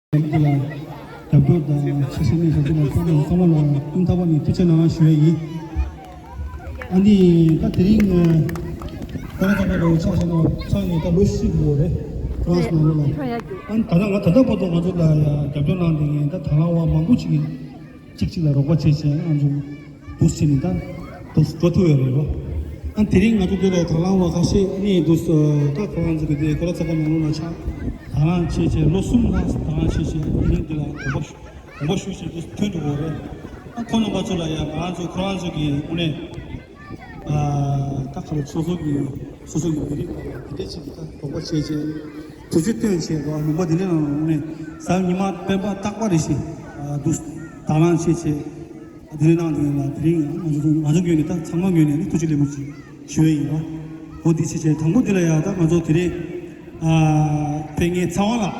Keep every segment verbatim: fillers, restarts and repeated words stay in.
འདི་ལ་རྒྱབ་སྐྱོར་དང་ཆེད་སེམས་ནས་ཞབས་ཕྱི་ལ་བཏང་ནས་ཚང་མ་ལ་སྙིང་ཐག་པ་ནས་ཐུགས་རྗེ་གནང་ཞུ་ཡ་ཡིན། ཨ་ནི་ད་དེ་རིང་ཁོ་རང་ཚང་མ་འདྲ་བོ་ཆགས་སོང་ན་ཆགས་ནས་ད་ལོ་བཞི་འགྲོ་རེད། ཁོ་རང་ཚོ་ནང་ལོགས་ལ། ཨ་ནི་ད་ལྟ་ང་ད་ལྟ་བར་དུ་ང་ཚོ་ལ་རྒྱབ་སྐྱོར་གནང་བསྡད་མཁན་ད་དང་བླངས་པ་མང་པོ་ཅིག་གིས་གཅིག་གཅིག་ལ་རོགས་པ་བྱས་བྱས་ང་ཚོ་འདུག་བྱས་ནས་ད་འདུག་འགྲོ་ཐུབ་ཡོད་རེད་རོ། ཨ་དེ་རིང་ང་ཚོ་འདི་ལ་དང་བླངས་པ་ཁ་ཤས་ཨ་ནི་འདུག་ད་ཁོ་རང་ཚོ་གི་དེ་ཁོ་ར་ཚོགས་པ་ནང་ལོགས་ལ་ཆགས་དང་བླངས་བྱས་བྱས་ལོ་གསུམ་ལྷག་དང་བླངས་བྱས་བྱས་དེ་རིང་འདི་ལ་དགོངས་པ་ཞུ་དགོངས་པ་ཞུ་བྱས་འདུག་ཐོན་འགྲོ་གི་རེད། ཨ་ཁོང་རྣམ་པ་ཚོ་ལ་ཡང་ང་རང་ཚོ་ཁོ་རང་ཚོ་གི་དངོས་གནས་ཨ་ད་ཁ་ལོ་སོ་སོ་གི་སོ་སོ་གི་མི་རིགས་དང་དེ་འདྲ་ཅིག་གི་ད་དགོངས་པ་བྱས་བྱས་དུས་ཚོད་བཏོན་བྱས་རོགས་ལུང་པ་དེ་འདྲ་ནང་ལ་དངོས་གནས་གཟའ་ཉི་མ་སྤེན་པ་རྟག་པ་རེ་བཞིན་ཨ་འདུག་དང་བླངས་བྱས་བྱས། དེ་རིང་གནང་དེ་ལ་དེ་རིང་ང་ཚོ་ང་ཚོ་ངོས་ནས་ད་ཚང་མ་ངོས་ནས་ནི་ཐུགས་རྗེ་ལེགས་འབུལ་ཞུ་ཡས་ཡིན་པ། འོ་འདི་ཕྱི་ཆེན་དང་པོ་འདི་ལ་ཡང་ད་ང་ཚོ་དེ་རིང་ཨ་ཕེབས་མཁན་ཚེ་དབང་ལགས།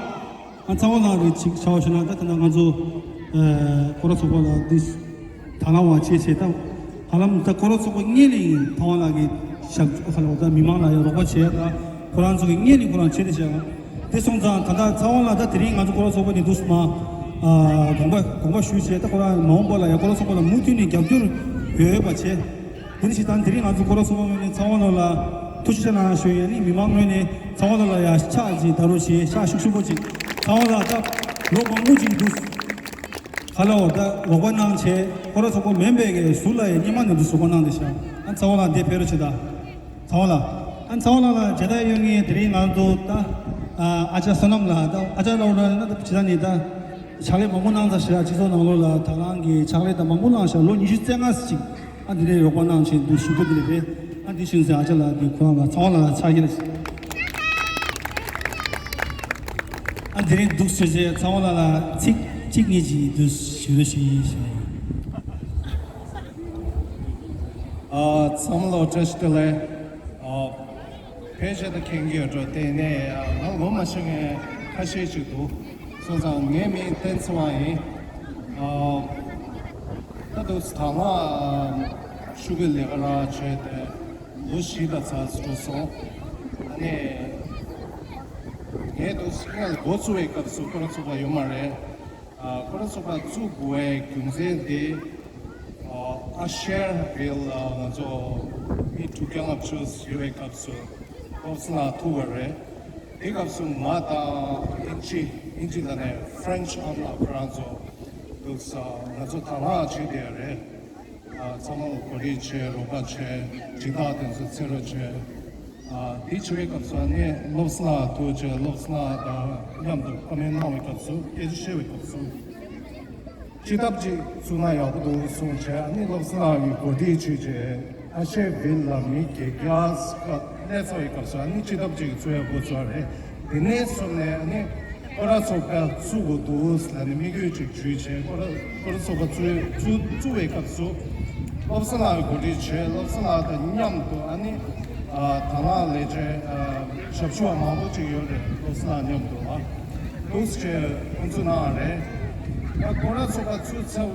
ཨ་ཚེ་དབང་ལགས་རེད་ཅིག་ཤ་བ་ཤ་ན་ད་ད་ང་ཚོ་ཨ་ཁོ་ར་ཚོགས་པ་ལ་འདི་དང་བླངས་པ་བྱས་བྱས་ད་ཧ་ལམ་ད་ཁོ་ར་ཚོགས་པ་ངོས་ནས་ཡིན་ཚེ་དབང་ལགས་ཀྱི་ཞབས་ཁ་ལ་འོ་ད་མི་མང་ལ་ཡང་རོགས་པ་བྱས་ད་ཁོ་རང་ཚོ་གི་ངོས་ནས་ཁོ་རང་བྱས་ཏེ་བྱས་པ། དེ་སོང་ཙང་ད་ལྟ་ཚེ་དབང་ལགས་ད་དེ་རིང་ང་ཚོ་ཁོ་ར་ཚོགས་པ་ནས་འདུག་སེ་མ་ཨ་དགོངས་པ་དགོངས་པ་ཞུས་བྱས་ད་ཁོ་རང་མ་འོངས་པ་ལ་ཡང་ཁོ་ར་ཚོགས་པ་ལ་མུ་མཐུད་ནས་རྒྱབ་སྐྱོར་ཡོད་པ་བྱས། དེ་ནི་ཞིག་དང་དེ་རིང་ང་ཚོ་ཁོ་ར་ཚོགས་པ་ངོས་ནས་ཚེ་དབང་ལགས་ལ་ཐུགས་རྗེ་ཆེ་གནང་ཞུ་ཡ་ནི་མི་མང་ངོས་ནས་ཚེ་དབང་ལགས་ལ་ཡང་ཕྱག་ཅིག་བརྡབ་རོགས་བྱས་ཕྱག་ཤུགས་ཆེན་པོ་ཅིག་ཚེ་དབང་ལགས་ད་ལོ་མང་པོ་ཅིག་འདུག་ག་ལ་འོ་ད་རོགས་པ་གནང་བྱས་ཁོ་ར་ཚོགས་པ་མིན་པའི་གི་ཟུར་ལ་ཡང་སྙེ་མ་ནས་འདུག་རོགས་པ་གནང་བསྡད་ཤག་ཨ་ཚེ་དབང་ལགས་འདིར་ཕེབས་རོགས་བྱེད་ད། ཚེ་དབང་ལགས། ཨ་ཚེ་དབང་ལགས་ལ་མཇལ་དར་ཡོད་མཁན་དེ་རིང་ང་ཚོ་ད་ཨ་ཅག་བསོད་ནམས་ལགས་ད་ཨ་ཅག་ལགས་ལ་ན་ད་ཇི་ལྟར་ནི་ད་ཕྱག་ལས་མང་པོ་གནང་ཚར་ཤག་སྤྱི་ཚོགས་ནང་ལོགས་ལ་དང་བླངས་ཀྱི་ཕྱག་ལས་ད་མང་པོ་གནང་ཤག་ལོ་ཉི་ཤུ་རྩ་ལྔ་ཅིག་ཨ་འདི་ནས་རོགས་པ་གནང་བྱས་འདུག་ཞུ་རྒྱུ་དེ་རེད། ཨ་འདི་ཤུན་ཟེར་ཨ་ཅག་ལགས་འདི་ཁོ་རང་ལ་ཚེ་དབང་ལགས་ལ་ཕྱག་ཡིན། ཨ་འདི་རིང་འདུག་ཟེར་བྱས་ཚེ་དབང་ལགས་ལ་ཚིག་གཅིག་གཉིས་ཅིག་འདུག་ཞུ་རོགས་ཞུ་ཡིན་ཞུ་ཡིན། ཨ་ཚང་མ་ལ་བཀྲ་ཤིས་བདེ་ལེགས། ཨ་ཕལ་ཆེར་ད་མཁྱེན་གྱི་ཡོད་འགྲོ། དེ་ནས་ང་ངོ་མ་ཤེས་མཁན་ཁ་ཤས་ཅིག་འདུག་སོང་ཙང་ངའི་མིང་བསྟན་འཛིན་དབང་ཡིན། ཨ་ད་དུང་ད་ང་ཤུགས་ཀྱི་ལས་ཀ་རང་བྱས་ཏེ་ལོ་བཞི་ལ་ཚར་འགྲོ་སོང་། ཨ་ནི་ངས་ད་སྔོན་ལ་འགོ་བཙུགས་པའི་སྐབས་སུ་ཁོ་རང་ཚོགས་པ་ཡོད་མ་རེད། ཁོ་རང་ཚོགས་པ་བཙུགས་དགོས་པའི་རྒྱུ་མཚན་དེ། ཨ་ཤེར་བྷིལ་ལ་ང་ཚོ་མི་དྲུག་བརྒྱ་ལྔ་བཅུ་ཡོད་པའི་སྐབས་སུ་སློབ་གསོ་ལ་ཐུག་པ་རེད། དེ་སྐབས་སུ་ང་དང་ཨིན་ཇི་ཨིན་ཇི་ལ་ནས་ཧྥ་རན་ཆི་ཨམ་ལགས་ཁོ་རང་ཚོ་འདུག་ས་ང་ཚོ་དང་བླངས་བྱས་བསྡད་ཡོད་རེད། ཚང་མ་གོ་སྒྲིག་བྱས་རོགས་པ་བྱས་སྦྱིན་བདག་དེ་ཚོ་འཚོལ་རོགས་བྱས། དེ་བྱེད་པའི་སྐབས་སུ་ནི་བློ་བཟང་ལགས་ཐུག་བྱས་བློ་བཟང་ལགས་དང་མཉམ་དུ་བཀའ་མོལ་གནང་བའི་སྐབས་སུ་སྐད་ཆ་བཤད་པའི་སྐབས་སུ་སྤྱི་ཐབ་ཅིག་བཙུགས་ན་ཡག་པོ་འདུག་གསུངས་བྱས་ནི་བློ་བཟང་ལགས་ཀྱིས་གོ་སྒྲིག་བྱས་བྱས་ཨ་ཤེ་བིལ་ལ་མི་བརྒྱད་བརྒྱ་ལྷག་སླེབས་ཚར་བའི་སྐབས་སུ་ནི་སྤྱི་ཐབ་ཅིག་བཙུགས་ཡག་པོ་བཟོས་རེད། དེ་ནས་བཟུང་ནས་ནི་ཁོ་ར་ཚོགས་པ་བཙུགས་དགོས་འདུག་ཟེར་ནས་དམིགས་ཡུལ་ཅིག་བརྗོད་བྱས་ཁོ་ར་ཁོ་ར་ཚོགས་པ་བཙུགས་བཙུགས་བཙུགས་པའི་སྐབས་སུ་བློ་བཟང་ལགས་གོ་སྒྲིག་བྱས་བློ་བཟང་ལགས་དང་མཉམ་དུ་ཨ་ནི་དང་བླངས་ལས་བྱེད་ཞབས་ཞུ་བ་མང་པོ་ཅིག་ཡོད་རེད། བློ་བཟང་ལགས་མཉམ་དུ་ཨ་འདུག་སེ་ཁོང་ཚོ་གནང་བ་རེད། ད་ཁོ་ར་ཚོགས་པ་བཙུགས་ཚར་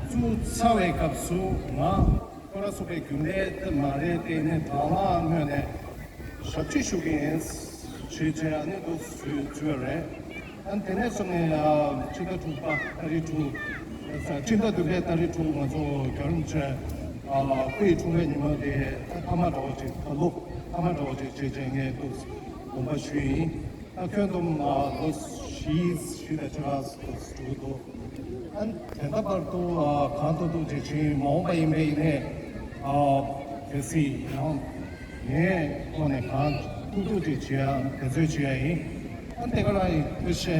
བཙུགས་ཚར་བའི་སྐབས་སུ་ང་ཁོ་ར་ཚོགས་པའི་རྒྱུན་ལས་དེ་མ་རེད་དེ་ནས་དང་བླངས་ངོས་ནས། ཞབས་ཕྱི་ཞུ་གི་ཡིན། ཞུས་བྱས་ཨ་ནི་འདུག་ཞུས་ཞུས་པ་རེད། ཨ་ནི་དེ་ནས་བཟུང་ནས་ཕྱི་ཟླ་དྲུག་པ་ཏ་རིག་དྲུག་ཕྱི་ཟླ་བདུན་པའི་ཏ་རིག་དྲུག་ང་ཚོ་རྒྱལ་རིམ་བྱས་སྐུ་ཡི་འཁྲུངས་པའི་ཉིན་མོ་དེ་ཐ་མ་འདྲ་བོ་ཅིག་ད་ལོ་ཐ་མ་འདྲ་བོ་ཅིག་བྱས་བྱས་ངས་འདུག་དགོངས་པ་ཞུས་ཡིན། ད་ཁྱོན་བསྡོམས་ལོ་བཞི་བཞི་དང་ཕྱེད་ཀ་འགྲོ་གི་འདུག་ཨ་ནི་དེ་ལྟ་བར་དུ་གང་ཐུབ་ཐུབ་ཅིག་བྱེད་ཀྱི་མ་འོངས་པ་ཡིན་པ་ཡིན་ནའི་གལ་སྲིད་ཡང་ངའི་ཐོག་ནས་གང་ཐུབ་ཐུབ་ཅིག་བྱེད་ཡ་འབད་རྩོལ་བྱེད་ཡ་ཡིན། ཨ་ནི་དེ་ག་རང་ཡིན། ཐུགས་རྗེ་ཆེ།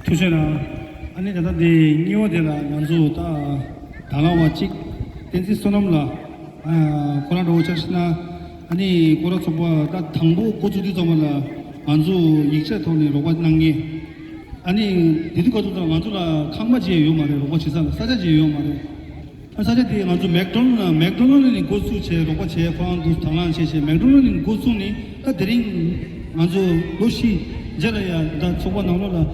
ཐུགས་རྗེ་གནང་། ཨ་ནི་ད་ལྟ་འདི་གཉིས་པ་དེ་ལ་ང་ཚོ་ད་དང་བླངས་པ་གཅིག་བསྟན་འཛིན་བསོད་ནམས་ལགས། ཁོ་རང་འདྲ་བོ་ཆ་བཞག་ན་ཨ་ནི་ཁོ་རང་ཚོགས་པ་ད་དང་པོ་འགོ་བཙུགས་དུས་ཙམ་པ་ལ་ང་ཚོ་ཡིག་ཆ་ཐོག་ནས་རོགས་པ་གནང་མཁན། ཨ་ནི་དེ་དུས་སྐབས་སུ་ད་ང་ཚོ་ལ་ཁང་པ་ཅིག་ཡོད་མ་རེད། རོགས་པ་བྱེད་ས་ལ་ས་ཆ་ཅིག་ཡོད་མ་རེད། ཨ་ས་ཆ་དེ་ང་ཚོ་མེག་ཌོ་ནལ་མེག་ཌོ་ནལ་ནས་འགོ་བཙུགས་བྱས་རོགས་པ་བྱས་ཁོ་རང་འདུག་དང་བླངས་བྱས་བྱས་མེག་ཌོ་ནལ་ནས་འགོ་བཙུགས་ནས་ད་དེ་རིང་ང་ཚོ་ལོ་བཞི་རྗེས་ལ་ཡ་ད་ཚོགས་པ་ནང་ལོགས་ལ་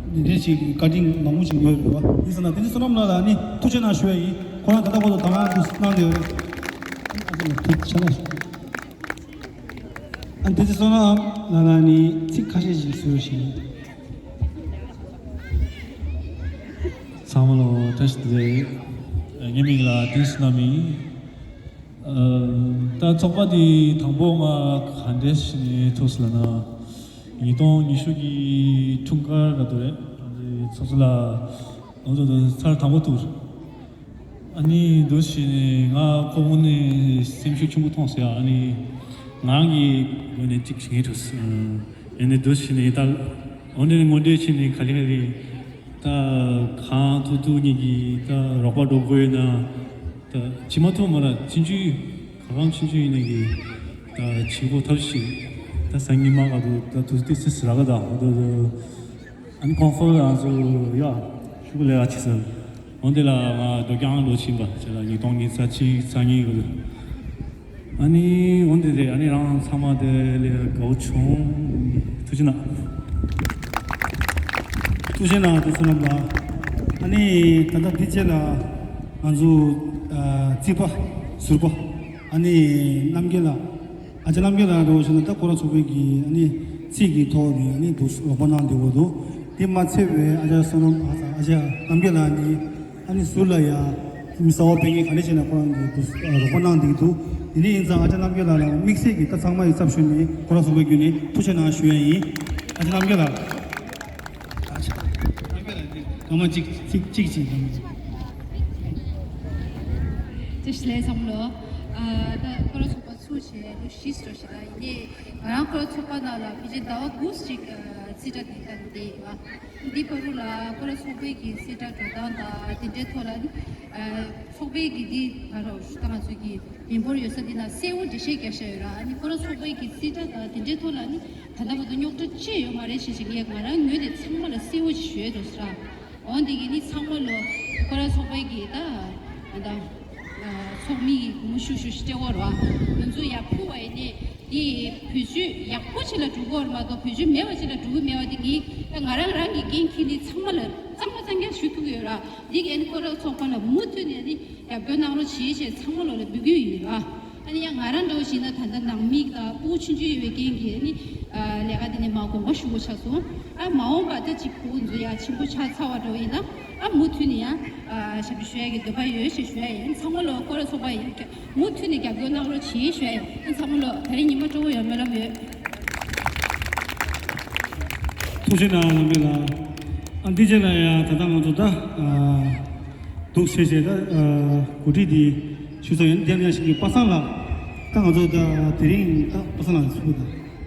འདི་འདྲ་ཞིག་བཀའ་དྲིན་མང་པོ་ཞིག་ཡོད་རེད་བ། ཡིན་ཟེར་ན་དེ་ནི་བསོད་ནམས་ལགས་ལ་ནི་ཐུགས་རྗེ་གནང་ཞུ་ཡ་ཡིན། ཁོ་རང་ད་ལྟ་བར་དུ་དང་བླངས་འདུག་གནང་བསྡད་ཡོད་རེད། ཨ་ཅེ་ལ་ཐུགས་རྗེ་གནང་ཞུ། ཨ་ བདེ་ཚེ་བསོད་ནམས་ལགས་ལ་ནི་ཚིག་ཁ་ཤས་ཤིག་གསོལ་ཞིང་། ཚང་མ་ལ་བཀྲ་ཤིས་བདེ་ལེགས། ངའི་མིང་ལ་བདེ་ཚེ་བསོད་ནམས་ཡིན། ད་ཚོགས་པ་འདི་དང་པོ་ང་ག་འདྲས་ཞིག་ནས་ཐུག་སོང་ལབ་ན། ཉིས་སྟོང་ཉི་ཤུ་གི་འཁྲུངས་སྐར་ག་དུས་རེད། ཚོགས་གཙོ་ལགས་ང་ཚོ་ཚར་དང་པོ་ཐུག་ཨ་ནི་འདུག་བྱས་ནས་ང་ཁོ་དངོས་གནས་སེམས་ཤུགས་ཆེན་པོ་ཐོངས་ཟེར། ཨ་ནི་ང་རང་གི་ངོས་ནས་གཅིག་བྱེད་ངེས་འདུག་ཨ་ནི་འདུག་བྱས་ནས་ད་འོ་འདྲ་ངོ་འདྲེས་བྱས་ནས་ག་ལེ་ག་ལེ་ད་གང་ཐུབ་ཐུབ་ངེད་ཀྱིས་ད་རོགས་པ་འགྲོ་དགོས་ཡོད་ན། ད་བྱེད་མ་ཐུབ་མ་ར་ཆུང་ཆུང་ག་གམ་ཆུང་ཆུང་ཡིན་ནའི་གི་ད་བྱེད་དགོས་ཐབས་ཤིག་ད་སང་ཉིན་མ་ག་དུས་ད་དུས་ཏི་སི་ར་ག་ད་ཧོ་དུ་དུ། ཨ་ནི་ཁོང་ཚོ་ང་ཚོ་ཡ་ཤུགས་ལས་ཡ་ཆེ་ས། འོན་ཏེ་ལ་ང་སྡོད་རྐྱང་འགྲོ་ཕྱིན་པ་ཆེ་ལ་ཉིས་སྟོང་ཉི་ཤུ་རྩ་གཅིག་རྩ་གཉིས་གི། ཨ་ནི་འོན་ཏེ་རེད། ཨ་ནི་རང་ཚང་མ་དེ་ལས་དགའ་བོ་བྱུང་། ཐུགས་རྗེ་གནང་། ཐུགས་རྗེ་གནང་། ཐུགས་རྗེ་གནང་། ཨ་ནི་ད་ལྟ་འདི་རྗེས་ལ་ང་ཚོ་རྩིས་པ་ཟུར་པ་ཨ་ནི་རྣམ་རྒྱལ་ལགས། ཨ་ཅག་རྣམ་རྒྱལ་ལགས་འགྲོ་བཞིན་ན་ད་སྐོར་ར་ཚོགས་པའི་གི་ཨ་ནི་རྩིས་ཀྱི་ཐོག་ནས་ཨ་ནི་འདུག་རོགས་པ་གནང་བསྡད་ཡོད་འདུག་དེ་མ་ཚད་པའི་ཨ་ཅག་བསོད་ནམས་ཨ་ཅག་རྣམ་རྒྱལ་ལགས་ནི་ཨ་ནི་ཟུར་ལ་ཡ་མི་གསར་པ་ཕེབས་མཁན་ག་འདྲ་བྱས་ན་ཁོ་རང་གི་འདུག་རོགས་པ་གནང་བསྡད་ཀྱི་འདུག་དེ་འདྲ་ཡིན་ཙང་ཨ་ཅག་རྣམ་རྒྱལ་ལགས་ལ་དམིགས་བསལ་གྱི་ད་ཚང་མ་ཡི་ཚབ་ཞུས་ནས་སྐོར་ར་ཚོགས་པའི་བརྒྱུད་ནས་ཐུགས་རྗེ་གནང་ཞུ་ཡ་ཡིན། ཨ་ཅག་རྣམ་རྒྱལ་ལགས། ཨ་ཅག་རྣམ་རྒྱལ་ལགས་སྐར་མ་གཅིག་གཅིག་གཅིག་གཅིག་རྣམ་རྒྱལ། བཀྲ་ཤིས་བདེ་ལེགས་ཚང་མ་ལོ། ཨ་ད་སྐོར་ར་ཚོགས་པ་ཚུགས་བྱས་ལོ་བཞི་ཙམ་ཞིག་ལ་ཡིན་ནའི་ང་རང་སྐོར་ར་ཚོགས་པ་ནང་ལ་ཕལ་ཆེར་ཟླ་བ་དགུ་ཞིག་རྩིས་ཁྲ་འདི་ལྟ་འདི་ཡིན་པ། འདི་བར་དུ་ལ་སྐོར་ར་ཚོགས་པའི་གི་རྩིས་ཁྲ་འགྲོ་སྟངས་དང་དེ་འདྲའི་ཐོག་ལ་ནི་ཚོགས་པའི་གི་འདི་ད་རོགས་ད་ང་ཚོའི་གི་མི་འབོར་ཡོད་ས་འདི་ན་གསལ་བོ་འགྲེལ་བཤད་རྒྱག་བཞག་ཡོད་ར། ཨ་ནི་སྐོར་ར་ཚོགས་པའི་གི་རྩིས་ཁྲ་དང་དེ་འདྲའི་ཐོག་ལ་ནི་ད་ལྟ་བར་དུ་རྙོག་དྲ་ཅི་ཡོད་མ་རེད་ཞེས་ཞིག་ངས་ང་རང་ངོས་ནས་ཚང་མ་ལ་གསལ་བོ་ཞིག་ཞུ་ཡས་འདུག་ཟེར། འོ་འདི་གི་ནི་ཚང་མ་ལོ་སྐོར་ར་ཚོགས་པའི་གི་ད་ད་ཚོགས་མི་གི་གུང་ཤུ་ཤུ་ཤི་སྤྲད་འོར་བ་ང་ཚོ་ཡར་ཕུ་བ་ཡིན་ནི་འདི་བེད་སྤྱོད་ཡག་པོ་ཅིག་ལ་འགྲོ་གི་ཡོད་མ་གཏོགས་བེད་སྤྱོད་མེད་པ་ཅིག་ལ་འགྲོ་གི་མེད་པ་འདི་ངས་ད་ང་རང་རང་གི་འགན་འཁྱེར་ནི་ཚང་མ་ལ་གཙང་མ་གཙང་རྐྱང་ཞུ་ཐུབ་ཀྱི་ཡོད་ར། འདི་གི་ཨ་ནི་སྐོར་ར་ཚོགས་པ་ལ་མུ་མཐུད་ནས་ནི་རྒྱབ་སྐྱོར་གནང་རོགས་བྱེད་ཞེས་ཚང་མ་ལོ་ལ་འབོད་སྐུལ་ཡོད་ར། ཨ་ནི་ཡང་ང་རང་འདྲ་བོ་ཞིག་ན་ད་ལྟ་ནང་མི་དང་ཕྲུ་གུ་ཆུང་ཆུང་ཡོད་པའི་རྐྱེན་གྱིས་ཨ་ནི་ལས་ཀ་འདི་ནས་མ་དགོངས་པ་ཞུ་དགོས་ཆགས་སོང་། ཨ་མ་འོངས་པ་ད་ཅིག་ཕྲུ་གུ་ཚོ་ཡང་ཆེན་པོ་ཆགས་ཚར་བ་འདྲ་བོ་ཡིན་ན་ཨ་མུ་མཐུད་ནས་ཡང་ཞབས་ཞུ་ཞུ་ཡ་གི་འདོད་པ་ཡོད་ཞེས་ཞུ་ཡ་ཡིན། ཚང་མ་ལོ་སྐོར་ར་ཚོགས་པ་ཡིན། མུ་མཐུད་ནས་རྒྱབ་སྐྱོར་གནང་རོགས་བྱེད་ཞུ་ཡ་ཡིན། ཨ་ཚང་མ་ལོ་ད་རིང་ཉི་མ་སྤྲོ་བོ་ཡོད་སྨོན་ལམ་ཡོད། ཐུགས་རྗེ་གནང་། ལམ་མེ་ལ་ཨ་འདི་རྗེས་ལ་ཡང་ད་ལྟ་ང་ཚོ་ད་འདུག་བྱས་བྱས་ད་གོ་སྒྲིག་འདི་ཞུ་ས་ཡིན། དེ་ནས་ཞིག་གི་པ་སངས་ལགས་ད་ང་ཚོ་ད་དེ་རིང་ད་པ་སངས་ལགས་ཚུགས་ད་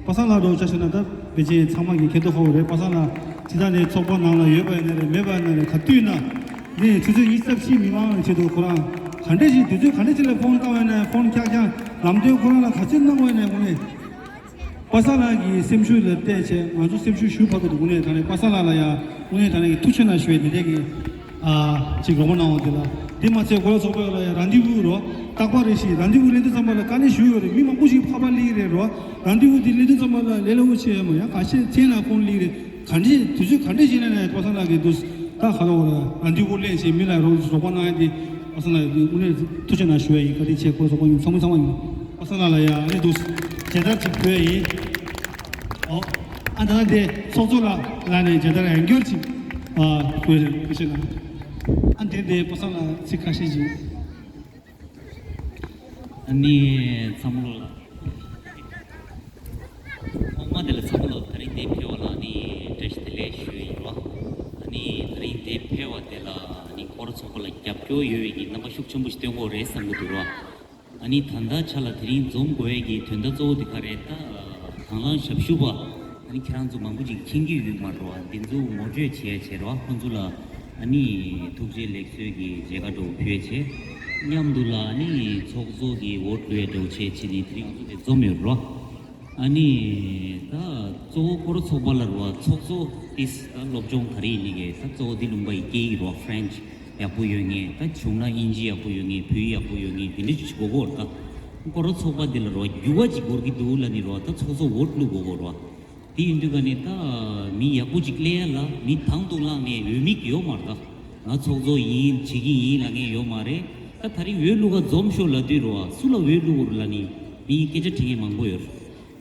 པ་སངས་ལགས་འགྲོ་ཆ་ཤོད་ན་ད་ཕལ་ཆེར་ཚང་མ་གི་མཁྱེན་རྟོགས་ཧོ་རེད། པ་སངས་ལགས་ཇི་ལྟར་ནས་ཚོགས་པ་ནང་ལ་ཡོད་པ་ཡིན་ན་རེད་མེད་པ་ཡིན་ན་རེད་ག་དུས་ན་ནས་ཆུ་ཚོད་ཉི་ཤུ་རྩ་བཞི་མི་མང་ཆེད་དུ་ཁོ་རང་ག་འདྲས་ཞིག་དུས་ཚོད་ག་འདྲས་ཞིག་ལ་ཕོན་བཏང་བ་ཡིན་ན་ཕོན་ཁྱག་ཁྱག་ལམ་སྟོན་ཁོ་རང་ལ་ག་ཚོད་གནང་བ་ཡིན་ན་དངོས་གནས། པ་སངས་ལགས་ཀྱི་སེམས་ཤུགས་ལ་བལྟས་བྱས་ང་ཚོ་སེམས་ཤུགས་ཞུ་ཕ་གི་འདུག་དངོས་གནས་དྲང་གནས་པ་སངས་ལགས་ལ་ཡ་དངོས་གནས་དྲང་གནས་ཀྱི་ཐུགས་རྗེ་གནང་ཞུ་བའི་དེ་འདྲས་ཀྱི་ཨ་ཅིག་རོགས་པ་གནང་བ་དེ་ལ་དེ་མ་ཚད་སྐོར་ར་ཚོགས་པ་ལ་ཡ་རན་དི་ཝུ་རོ་རྟག་པ་རེ་ཞིག་རན་དི་ཝུ་ལེན་དུས་ཙམ་པ་ལ་དཀའ་ལས་ཞུ་ཡོད་རེད། མི་མང་པོ་ཞིག་ཕ་པ་ལི་རེད་རོ། རན་དི་ཝུ་དེ་ལེན་དུས་ཙམ་པ་ལ་ལས་སླ་བོ་ཆེ་མ་ཡ་ག་ཤེད་ཚེ་ན་ཁོང་ལི་རེད། ག་འདྲས་དུས་ཚོད་ག་འདྲས་ཞིག་ན་ནས་པ་སངས་ལགས་ཀྱི་འདུག་ད་ཁ་ལོ་ར་རན་དི་ཝུ་ལེན་ཞེས་མི་ལ་རོགས་རོགས་པ་གནང་ཡ་དེ་པ་སངས་ལགས་ཀྱི་དངོས་གནས་ཐུགས་རྗེ་གནང་ཞུ་བ་ཡིན། བཀའ་དྲིན་ཆེ། སྐོར་ར་ཚོགས་པ་ཡིན་ཚང་མ་ཚང་མ་ཡིན། པ་སངས་ལགས་ལ་ཡ་ཨ་ནི་འདུག་མཇལ་དར་ཅིག་ཕུལ་ཡ་ཡིན། ཨོ། ཨ་ད་ལྟ་དེ་ཚོགས་གཙོ་ལགས་ལ་ནས་མཇལ་དར་ཡང་སྐྱོར་ཅིག་ཨ་ཕུལ་ཕུལ་ཞིག་ལ། ཨ་དེ་དེ་པ་སངས་ལགས་ཚིག་ཁ་ཤས་ཅིག་ཨ་ནི་ཚང་མ་ལོ་ལ། ཐོག་མ་དེ་ལ་ཚང་མ་ལོ་ད་རིང་འདིར་ཕེབས་པ་ལ་ནི་བཀྲ་ཤིས་བདེ་ལེགས་ཞུ་ཡི་ཡོད། ཨ་ནི་ད་རིང་འདིར་ཕེབས་པ་དེ་ལ་ནི་སྐོར་ར་ཚོགས་པ་ལ་རྒྱབ་སྐྱོར་ཡོད་པའི་གི་རྣམ་པ་ཤུགས་ཆེན་པོ་ཞིག་སྟོན་གྱི་ཡོད་རེད་བསམ་གྱི་འདུག་ར། ཨ་ནི་ད་ལྟའི་ཆ་ལ་དེ་རིང་འཛོམས་དགོས་ཡས་ཀྱི་དོན་དག་གཙོ་བོ་དེ་ག་རེད་ད། དང་བླངས་ཞབས་ཞུ་བ་ཨ་ནི་ཁྱེད་རང་ཚོ་མང་པོ་ཅིག་མཁྱེན་གྱི་ཡོད་མ་རེད་བ། འདི་ཚོ་ངོ་སྤྲོད་བྱས་བྱས་རེད་བ། ཁོང་ཚོ་ལ་ཨ་ནི་ཐུགས་རྗེ་ལེགས་གསོལ་གྱི་མཇལ་ཁ་འདྲ་བོ་ཕུལ་བྱས་མཉམ་དུ་ལ་ཨ་ནི་ཚོགས་གཙོ་གི་འོས་བླུག་ཡས་འདྲ་བོ་བྱས་བྱས་ནས་དེ་རིང་ང་ཚོ་དེ་འཛོམས་ཡོད་རེད་བ། ཨ་ནི་ད་གཙོ་བོ་སྐོར་ར་ཚོགས་པ་ལ་རེད་བ། ཚོགས་གཙོ་ཏིས་ད་སློབ་སྦྱོང་ག་རེ་ཡིན་ནི་གི་ད་གཙོ་བོ་འདི་ལུང་པ་ཡི་སྐད་ཡིག་རེད་བ། French ཡག་པོ་ཡོད་ངེས། ད་གཞུང་ལ་དབྱིན་ཇི་ཡག་པོ་ཡོད་ངེས། བོད་ཡིག་ཡག་པོ་ཡོད་ངེས། དེ་འདྲ་ཅིག་དགོས་ཀྱི་ཡོད་རེད་ད། སྐོར་ར་ཚོགས་པ་འདི་ལ་རོ་འགྱུར་བ་ཅིག་དགོས་ཀྱི་འདུག་ལབ་ནི་རོ། ད་ཚོགས་གཙོ་འོས་བླུག་དགོས་ཀྱི་ཡོད་རེད་བ། དེ་ཡིན་དུས་ག་ནས་ད་མི་ཡག་པོ་ཅིག་སླེབས་ཡ་ལ་མི་དང་དུ་བླངས་ནས་འོས་མི་ཡོད་མ་རེད་ད། ང་ཚོགས་གཙོ་ཡིན་བྱེད་ཀྱི་ཡིན་ལབ་མཁན་ཡོད་མ་རེད། ད་ད་རིང་འོས་བླུག་ག་འཛོམས་ཤོག་ལབ་དུས་རོ། སུ་ལ་འོས་བླུག་དགོས་རེད་ལབ་ནི་མི་སྐད་ཆ་དྲི་མཁན་མང་པོ་ཡོད་རེད།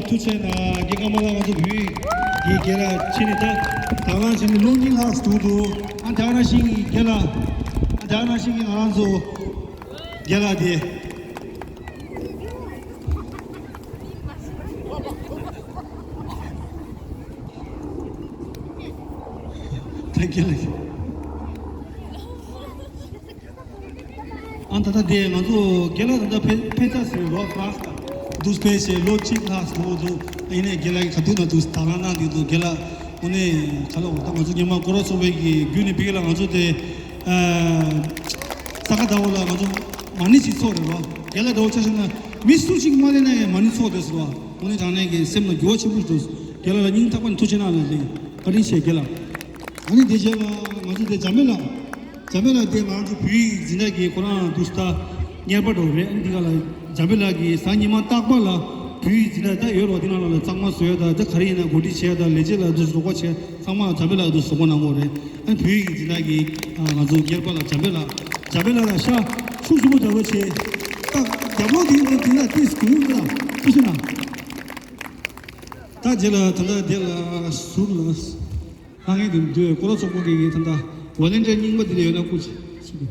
ལ་ཐུགས་རྗེ་གནང་། རྒན་ཀརྨ་ལགས། ང་ཚོ་བོད་ཀྱི་རྒན་ལགས་ཕྱིན་ནས་ད་དང་བླངས་བྱས་ནས་ལོ་གཉིས་ལྷག་འགྲོ་འདུག་ཨ་དེ་ནང་བཞིན་གྱི་རྒན་ལགས། ཨ་དེ་ནང་བཞིན་གྱི་ང་རང་ཚོ་རྒན་ལགས་དེ། ད་རྒན་ལགས། ཨ་ད་ལྟ་དེ་ང་ཚོ་རྒན་ལགས་ད་ལྟ་ཕེ་ཕེབས་ཚར་ཟིན་རོགས་ཕ་རན་སི་ལ་འདུག་ཕེབས་བྱས་ལོ་གཅིག་ལྷག་འགྲོ་འདུག་ཡིན་ནའི་རྒན་ལགས་ཀྱིས་ག་དུས་ན་འདུག་དང་བླངས་གནང་བསྡད་འདུག་རྒན་ལགས་དངོས་གནས་ག་ལ་འོ་ད་ང་ཚོ་ཉི་མ་སྐོར་ར་ཚོགས་པའི་གི་བརྒྱུད་ནས་ཕ་གི་ལ་ང་ཚོ་དེ་ས་ག་ཟླ་བ་ལ་ང་ཚོ་མ་ཎི་ཅིག་ཚོགས་རེད་རོགས། རྒན་ལགས་འདྲ་བོ་ཆ་བཞག་ན་མི་སུ་གཅིག་མ་སླེབས་ན་ཡང་མ་ཎི་ཚོགས་བསྡད་ཟེར་བ། དངོས་གནས་དྲང་གནས་ཀྱི་སེམས་ལ་འགྱུར་བ་ཆེན་པོ་ཞིག་འགྲོ། རྒན་ལགས་ལ་སྙིང་ཐག་པ་ནས་ཐུགས་རྗེ་གནང་ལ་ལེ། བཀའ་དྲིན་ཆེ་རྒན་ལགས། ཨ་ནི་དེ་རྗེས་ལ་ང་ཚོ་དེ་འཇམ་དཔལ་ལགས། འཇམ་དཔལ་ལགས་དེ་ང་ཚོ་བོད་ཡིག་འཛིན་གྲྭ་གི་ཁོ་རང་འདུག་སྟ་གཉེར་པ་འགྲོ་རེད། ཨ་ནི་འདི་ག་ལ་འཇམ་དཔལ་ལགས་ཀྱིས་གཟའ་ཉི་མ་རྟག་པར་ལ་བོད་ཡིག་འཛིན་གྲྭ་ད་ཡོད་རོགས། དེ་ནང་ལ་གཙང་མ་བཟོས་ད་ད་ག་རེ་ཡིན་ན་གོ་སྒྲིག་བྱས་ད་ལས་བྱེད་ལ་འདུག་བཟོ་བཀོད་བྱས་ཚང་མ་ལ་འཇམ་དཔལ་ལགས་འདུག་བཟོ་བཀོད་གནང་གོ་རེད། ཨ་ནི་བོད་ཡིག་འཛིན་གྲྭ་གི་ང་ཚོ་གཉེར་པ་ལ་འཇམ་དཔལ་ལགས། འཇམ་དཔལ་ལགས་ལ་ཤ་ཤུགས་ཆེན་པོ་འདྲ་པོ་བྱས། ད་རྒྱབ་ལོག་དེ་ཡིན་ད་དེ་ན་ཏིས་གུ་ཡོད་ད་ཐུགས་ཆེ་ན། ད་རྗེས་ལ་ད་ལྟ་དེ་ལ་ཟུར་ལ། ང་ངས་འདི་འདོད་ཀོ་ལ་ཚོགས་པ་གི་ཡིན་ད་ལྟ་ཝོ་ལན་ཊི་ཡར་རྙིང་པ་འདི་ལ་ཡོད་ན་སྐུ་མཁྱེན།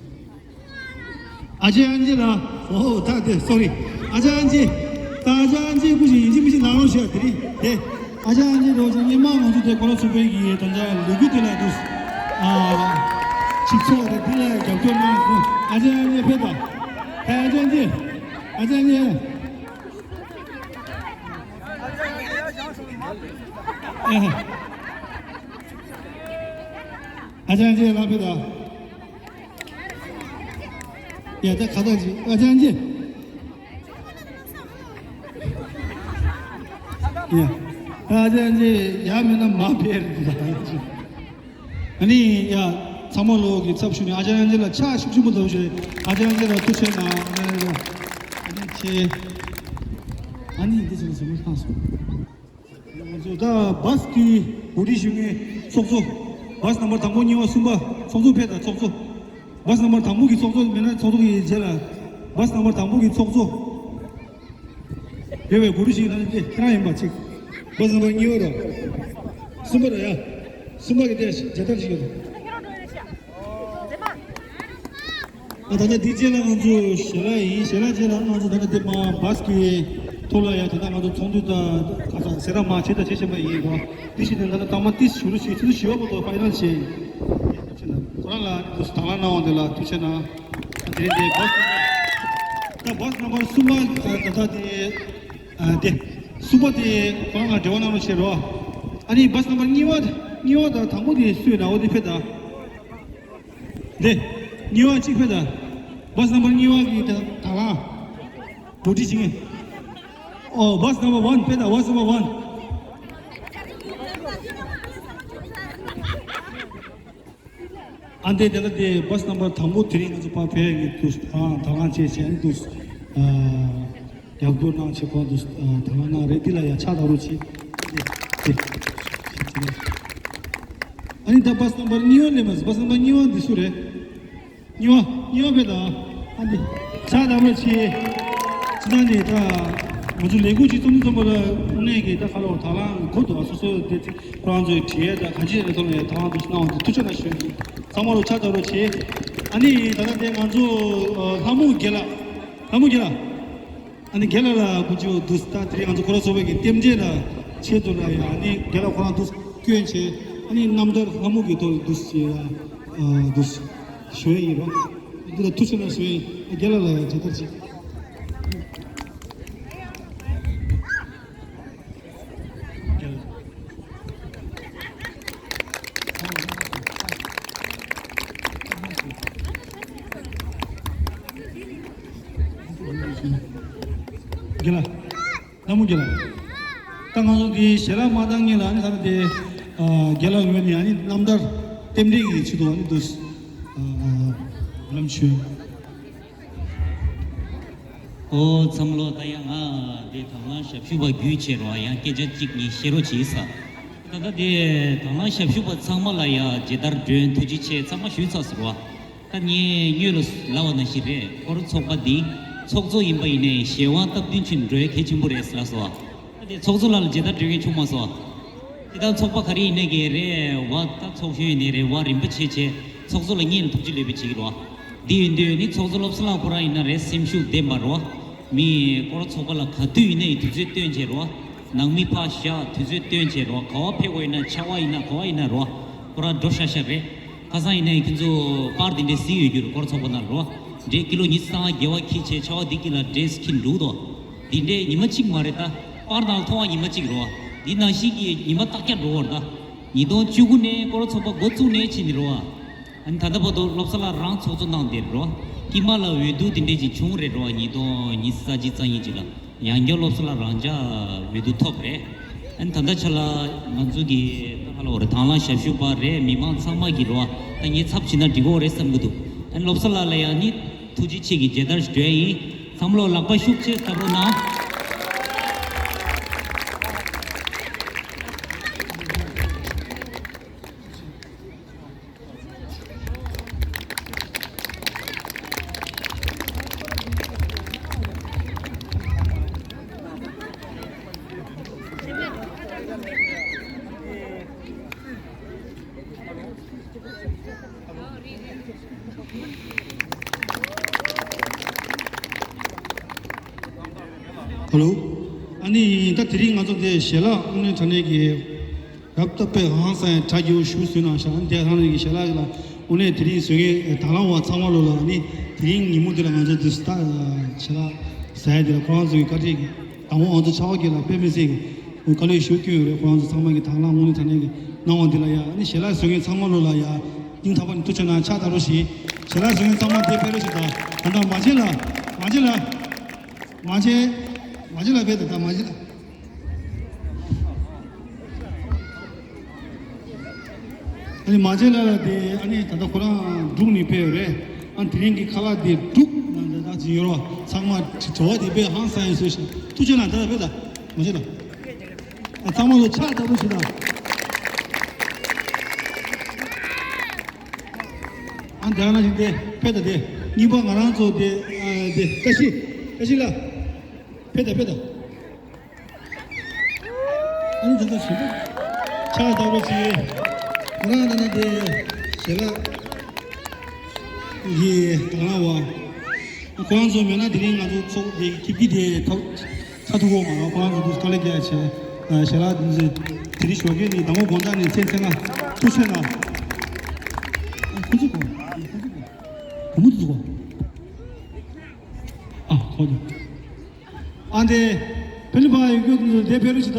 ཨ་ཅེ་ཨན་ཅེ་ལ། ཨོ་ད་དེ་སོ་རི། ཨ་ཅེ་ཨན་ཅེ། ད་ཨ་ཅེ་ཨན་ཅེ་སྐུ་མཁྱེན་ཡིན་གཅིག་མིན་གཅིག་ལངས་རོགས་བྱས་དེ་རིང་དེ། ཨ་ཅེ་ཨན་ཅེ་རོགས་ཀྱི་སྔོན་མ་ང་ཚོ་དེ་ཀོ་ལ་ཚོགས་པའི་གི་ད་ལྟ་ལོ་རྒྱུས་དེ་ལ་འདུག་ཨ། ཆིག་ཚོགས་དེ་འདི་ལ་རྒྱབ་སྐྱོར་གནང་སོང་། ཨ་ཅེ་ཨན་ཅེ་ཕེབས་དང་། ཨ་ཅེ་ཨན་ཅེ། ཨ་ཅེ་ཨན་ཅེ། ཨ་ཧ། ཨ་ཅག་ཅེ་ལ་ཕེ་ད། ཡ་ད་ཁ་ད་ཅི་ཨ་ཅག་ཅེ། ཡ་ཨ་ཅག་ཅེ་ཡ་མེད་ན་མ་ཕེ་རེད་ད། ཨ་ནི་ཡ་ཚང་མ་ལོ་གི་ཚབ་ཞུ་ནས་ཨ་ཅག་ཅེ་ལ་ཕྱག་ཤུགས་ཆེན་པོ་འདུག་ཞུ། ཨ་ཅག་ཅེ་ལ་ཐུགས་ཆེ་གནང་། ཨ་ནི་ཨ་ནི་ཆེ། ཨ་ནི་འདི་ཚོ་ཟེར་མ་ཐག་སོང་། ང་ཚོ་ད་བཱས་ཀྱི་གོ་སྒྲིག་ཞུ་མཁན་ཚོགས་གཙོ། བཱས་ནམ་བར་དང་པོ་གཉིས་པ་གསུམ་པ་ཚོགས་གཙོ་ཕེབས་དང་ཚོགས་གཙོ། བཱས་ནམ་བར་དང་པོ་གི་ཚོགས་གཙོ་མེད་ན་ཚོགས་གཙོ་གི་རྗེས་ལ། བཱས་ནམ་བར་དང་པོ་གི་ཚོགས་གཙོ། དེ་བས་གོ་སྒྲིག་ཞུ་མཁན་དེ་ཁྱེད་རང་ཡིན་པ་གཅིག་བཱས་ནམ་བར་གཉིས་པ་རོ། གསུམ་པ་རོ་ཡ། གསུམ་པ་གི་དེ་རྒྱལ་དར་ཞིག་ཡོད། ཨ་ད་ལྟ་འདི་རྗེས་ལ་ང་ཚོ་ཞལ་ལག་ཡིན། ཞལ་ལག་རྗེས་ལ་ང་ཚོ་ད་ལྟ་འདི་མ་བཱས་ཀྱི་ཐོག་ལ་ཡ་ད་ལྟ་ང་ཚོ་ཚོགས་འདུ་དང་ཁ་སང་ཟེར་ར་མ་བྱེད་དང་བྱེད་བཞིན་པ་ཡིན་གོ། འདི་ཞིག་ནས་ད་ལྟ་དང་མ་ཏིས་ཞུ་རུ་ཞིག་ཚོད་ཞུ་བ་པོ་ཏོ་ཕ་ཡི་ནལ་ཞེས་ཁོ་རང་ལ་འདུག་དང་བླངས་གནང་བ་འདི་ལ་ཐུགས་རྗེ་གནང་། དེ་རིང་འདི་བཱས་ད་བཱས་ནམ་བར་གསུམ་པ་ད་ལྟ་དེ་དེ་གསུམ་པ་དེ་ཁོ་རང་ལ་འབྲེལ་བ་གནང་རོགས་བྱེད་རོགས། ཨ་ནི་བཱས་ནམ་བར་གཉིས་པ་གཉིས་པ་དང་དང་པོ་དེ་སུས་ན་འོ་དེ་ཕེབས་དང་། འདི། གཉིས་པ་གཅིག་ཕེབས་དང་། བཱས་ནམ་བར་གཉིས་པ་གི་ད་ད་ལ། འགོ་ཁྲིད་བྱེད་མཁན། ཨོ་བཱས་ནམ་བར་ཝན་ཕེབས་དང་བཱས་ནམ་བར་ཝན། ཨ་འདི་དེ་ལ་དེ་བཱས་ནམ་བར་དང་པོ་དེ་རིང་ང་ཚོ་ཕར་ཕེབས་ཡོད་འདུག་ཨ་ད་ལ་བྱས་བྱས་འདུག་ཨ། རྒྱབ་སྐྱོར་གནང་བྱེད་ཁོང་དུ་ད་ང་ནང་རེད། འདི་ལ་ཡ་ཕྱག་བརྡབ་རོགས་བྱེད། ཨ་ནི་ད་བཱས་ནམ་བར་གཉིས་པ་ལས་མ་བཱས་ནམ་བར་གཉིས་པ་འདི་སུ་རེད། གཉིས་པ་གཉིས་པ་བེ་ད་ཨ་འདི་ཕྱག་བརྡབ་རོགས་བྱེད། ཅི་ན་ནི་ད་ང་ཚོ་ལས་འགུལ་ཅིག་རྩོམ་རྩོམ་པ་ལ་དངོས་གནས་ཀྱི་ད་ཁ་ལོ་ད་ལང་གོ་འདུག་ཨ་སོ་སོ་དེ་ཁོ་རང་ཚོའི་བྲིས་ཡས་ད་ག་ཅི་རེད་ཐོག་ནས་ད་ང་ཚོ་གནང་བ་དེ་ཐུགས་རྗེ་ཆེ་ཞུ། ཚང་མ་ལོ་ཕྱག་བརྡབ་རོགས་བྱེད། ཨ་ནི་ད་ལྟ་དེ་ང་ཚོ་ལྷ་མོ་རྒན་ལགས། ལྷ་མོ་རྒན་ལགས། ཨ་ནི་རྒན་ལགས་ལ་སྐུ་མཁྱེན་འདུག་ད་དེ་རིང་ང་ཚོ་ཁོ་ར་ཚོ་བའི་གི་རྟེན་འབྲེལ་ལ་ཆེད་དུ་ལ་ཡ་ཨ་ནི་རྒན་ལགས་ཁོ་རང་འདུག་སྐྱོན་བྱས། ཨ་ནི་རྣམ་ཐར་ལྷ་མོ་གི་ཐོག་འདུག་ཞེས་ཡ་འདུག་ཞུ་ཡི་ཡིན་རོ། འདི་ལ་ཐུགས་རྗེ་ཆེ་ཞུ་ཡི་རྒན་ལགས་ལ་ཡ་མཇལ་དར་ཅིག་རྒན་ལགས། ལྷ་མོ་རྒན་ལགས། ད་ང་ཚོ་འདི་ཞལ་ལག་མ་བཏང་སྔོན་ལ་ཨ་ནི་ད་ནི་དེ་རྒན་ལགས་ངོས་ནས་ཨ་ནི་རྣམ་ཐར་རྟེན་འབྲེལ་གྱི་ཆེད་དུ་ཨ་ནི་འདུག་ལམ་ཞུ། ཨོ་ཚང་མ་ལོ། ད་ཡང་ང་དེ་དང་བླངས་ཞབས་ཞུ་བ་བརྒྱུད་བྱས་རོགས། ཡང་སྐད་ཆ་གཅིག་གཉིས་བཤད་རོགས་བྱེད་ས། ད་ལྟ་དེ་དང་བླངས་ཞབས་ཞུ་བ་ཚང་མ་ལ་ཡང་མཇལ་དར་སྒྲོན་ཐུགས་རྗེ་ཆེ་ཚང་མ་ཞུས་ཚར་ཟེར་བ། ད་ངས་སྔོན་ལ་ལབ་པ་ནང་བཞིན་རེད། སྐོར་ཚོགས་པ་འདི་ཚོགས་གཙོ་ཡིན་པ་ཡིན་ནའི་གཞན་དབང་སྟབས་བསྟུན་ཕྱིན་འགྲོ་ཡ་གལ་ཆེན་པོ་རེད་ཟེར་ལབ་སོང་། ད་དེ་ཚོགས་གཙོ་ལགས་ལ་མཇལ་དར་སྒྲོན་མཁན་བྱུང་མ་སོང་། དེ་ལྟར་ཚོགས་པ་ག་རེ་ཡིན་ནའི་གི་རེད་བ། ད་ཚོགས་གཞོན་ཡིན་ནའི་རེད་བ། རིམ་པ་བྱས་བྱས་ཚོགས་གཙོ་ལ་སྔོན་ལ་ཐུགས་རྗེ་ལེགས་འབུལ་བྱེད་ཀྱི་རེད་བ། འདི་ཡིན་དུས་ནི་ཚོགས་གཙོ་བློ་བཟང་ལགས་ཁོ་རང་ཡིན་ན་རེད། སེམས་ཤུགས་ལྡན་པ་རེད་བ། མི་སྐོར་ཚོགས་པ་ལ་ག་དུས་ཡིན་ནའི་དུས་ཚོད་བཏོན་བྱས་རེད་བ། ནང་མི་ཕར་བཞག་དུས་ཚོད་བཏོན་བྱས་རེད་བ། ག་བ་ཕེབས་དགོས་ཡིན་ན་ཆར་པ་ཡིན་ན་ག་བ་ཡིན་ན་རེད་བ། ཁོ་རང་འགྲོ་ཤག་ཤག་རེད། ཁ་སང་ཡིན་ནའི་ཁྱེད་ཚོ་པར་འདི་འདྲས་གཟིགས་ཡོད་རྒྱུ་རེད། སྐོར་ཚོགས་པ་ནང་རེད་བ། འདྲས་ཀི་ལོ་ཉི་ཤུ་རྩ་ལྔ་བརྒལ་བ་འཁྱེར་བྱས་ཆར་པ་འདི་དཀྱིལ་ལ་འདྲས་འཁྱེར་འགྲོ་འདུག་འདི་འདྲས་ཉི་མ་གཅིག་མ་རེད། ད་པར་ནང་མཐོང་བ་ཉི་མ་གཅིག་རེད་བ། འདི་ནང་བཞིན་གྱི་ཉི་མ་རྟག་བརྒྱ་འགྲོ་བ་རེད། ད་ཉིས་སྟོང་བཅུ་དགུ་ནས་སྐོར་ཚོགས་པ་འགོ་བཙུགས་ནས་ཕྱིན་ནས་རེད་བ། ཨ་ནི་ད་ལྟ་བར་དུ་བློ་བཟང་ལགས་རང་ཚོགས་གཙོ་གནང་བསྡད་རེད་བ། དཀྱིལ་མ་ལ་འོས་བསྡུ་འདི་འདྲས་ཅིག་བྱུང་རེད་རེད་བ། ཉིས་སྟོང་ཉི་ཤུ་རྩ་གཅིག་རྩ་གཉིས་ཅིག་ལ་ཡང་བསྐྱར་བློ་བཟང་ལགས་རང་འཇགས་འོས་བསྡུ་ཐོབ་རེད། ཨན་ད་ལྟ་ཆ་ལ་ང་ཚོ་གི་ད་ཧ་ལ་བོ་རེད། དང་བླངས་ཞབས་ཞུ་པ་རེད། མི་མང་ཚང་མ་གི་རོ་ད་ངའི་ཚབ་བྱེད་ན་འགྲིག་གོ་རེད་བསམ་གི་འདུག་ཨན་སློབ་གསོ་ལགས་ལ་ཡང་ནི་ཐུགས་རྗེ་ཆེ་གི་མཇལ་དར་ཞིག་སྤྲད་ཡིན། ཚང་མ་ལོ་ལག་པ་ཤུགས་ཆེ་སྟབས་རོགས་གནང་། ཧ་ལོ། ཨ་ནི་ད་དེ་རིང་ང་ཚོ་འདི་ཞལ་ལག་དངོས་གནས་དྲང་གནས་ཀྱི་རབ་ཏུ་དཔེ་ཧང་སང་ཡང་གྲ་རྒྱས་ཞུ་ཟིན་ན་ཤག་ཨ་ནི་དེ་ཧང་རེ་གི་ཞལ་ལག་གི་ལ་དངོས་གནས་དེ་རིང་བཟོས་མཁན་དང་བླངས་པ་ཚང་མ་ལོ་ལ་ཨ་ནི་དེ་རིང་ཉིན་མོ་འདི་ལ་ང་ཚོ་འདི་ད་ཞལ་ལག་ཟ་ཡ་འདི་ལ་ཁོ་རང་ཚོ་གི་བཀའ་དྲིན་གྱི་དང་པོ་ང་ཚོ་ཕྱག་དབང་གི་ལ་དཔེ་མི་སྲིད་གི་དཀའ་ལས་ཞུ་སྐྱོན་ཡོད་རེད། ཁོ་རང་ཚོ་ཚང་མ་གི་དང་བླངས་དངོས་གནས་དྲང་གནས་གི་གནང་བ་འདི་ལ་ཡ་ཨ་ནི་ཞལ་ལག་བཟོས་མཁན་ཚང་མ་ལོ་ལ་ཡ་སྙིང་ཐག་པ་ནས་ཐུགས་ཆེ་གནང་། ཕྱག་བརྡབ་རོགས་ཞེས་ཞལ་ལག་བཟོས་མཁན་ཚང་མ་དེ་ཕེབས་རོགས་ཞེས་དང་། ད་ལྟ་མ་བྱེད་ལ་མ་བྱེད་ལ། མ་བྱེད། མ་བྱེད་ལ་ཕེབས། ད་ལྟ་མ་བྱེད་ལ། ཨ་ནི་མ་བྱེད་ལ་ལ་དེ་ཨ་ནི་ད་ལྟ་ཁོ་རང་འབྲུག་ནས་ཕེབས་ཡོད་རེད། ཨ་ནི་དེ་རིང་གི་ཁ་ལག་དེ་འབྲུག་ནང་དུ་ད་ཅི་ཡོད་རོ་ཚང་མ་བྲོ་བ་དེ་དཔེ་ཧང་སང་ཡོད་སོ་ཞིག་ཐུགས་ཆེ་གནང་། ད་ལྟ་ཕེབས། ད་མ་བྱེད་ལ། ཨ་ཚང་མ་ལ་ཕྱག་བརྡབ་རོགས་ཞེས་དང་། ཨ་འདི་ན་ཞིག་དེ་ཕེབས། ད་དེ་གཉིས་པ་ང་རང་ཚོ་དེ་ཨ་དེ་བཀྲ་ཤིས། བཀྲ་ཤིས་ལགས་ཕེབས། ད་ཕེབས་ད། ཨ་ནི་ད་ལྟ་ཞིག་ཕྱག་བརྡབ་རོགས་ཞེས། ང་རང་ད་ན་དེ་ཞལ་ལག་གི་དང་བླངས་པ། ཁོ་རང་ཚོ་མེད་ན་དེ་རིང་ང་ཚོ་ཚོགས་དེ་ཁྱིམ་གྱི་དེ་ཐོག་ཚ་ཐུག་གོ་མ་ར། ཁོ་རང་ཚོ་དུས་དཀའ་ལས་རྒྱག་བྱས་ཞལ་ལག་དེ་ཚོ་དེ་རིང་ཞོགས་ཀས་ནི་དང་པོ་དགོང་དག་ནས་མཚན་མཚན་ལ་ཐུགས་ཆེ་གནང་། ཁོ་ཚོ་གོ། ཁོ་མོ་དུ་གོ། ཨ་ཁོ་ཚོ། ཨ་འདི་ཕེ་ལི་ཕ་ཡོད་རྒྱུ་དེ་ཚོ་དེ་ཕེ་རུ་ཆི་ད།